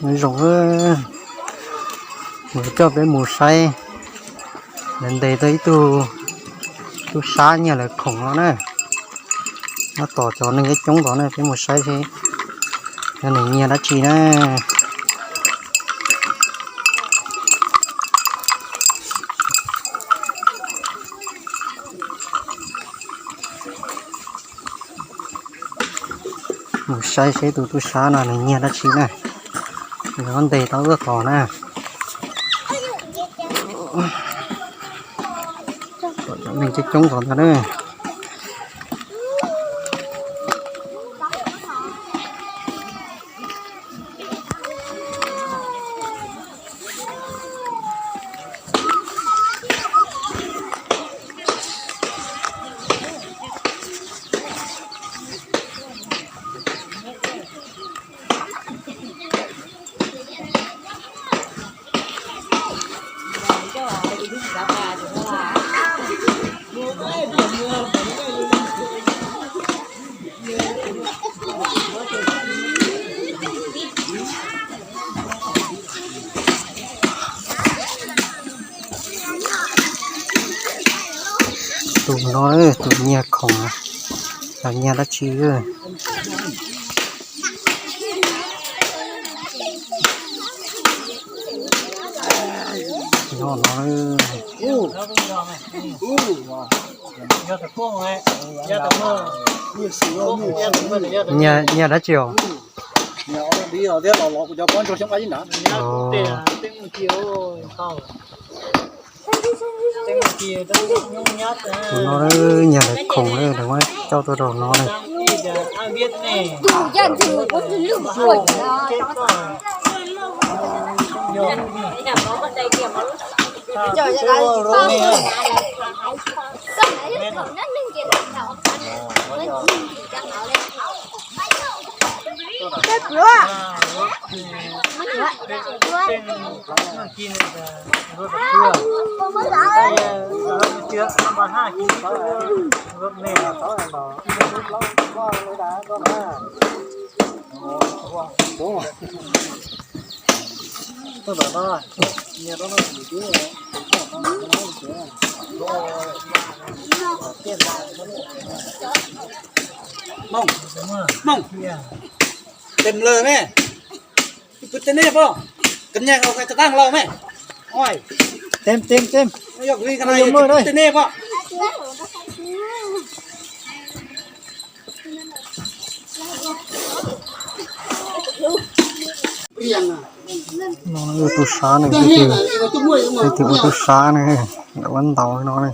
Nyob zoo, kuv coj peb mus saib, lawv ntes tau ib tug tub sab nyiag lawv khoom no na. Nyob tom cov neeg coob coob tod na, peb mus saib seb yog nws nyiag dab tsi na. Mus saib seb tus tub sab no nws nyiag dab tsi na. Nws ntes tau ib tog na. Cov neeg coob coob tod ntag na. Tus no, tus nyiag khoom, los nyiag dab tsi? No, nyiag dab tsi os? Tus no nyiag lawv khoom, lawv muab coj tuaj rau no na. Tes lawm me, pw tes nej pom, kab nyag kab tag los me, tes tes tes, yog kuv li kab nyag tes nej pom. No ua tub sab ne, leej twg ua tub sab ne, lawv ua ntaus no ne.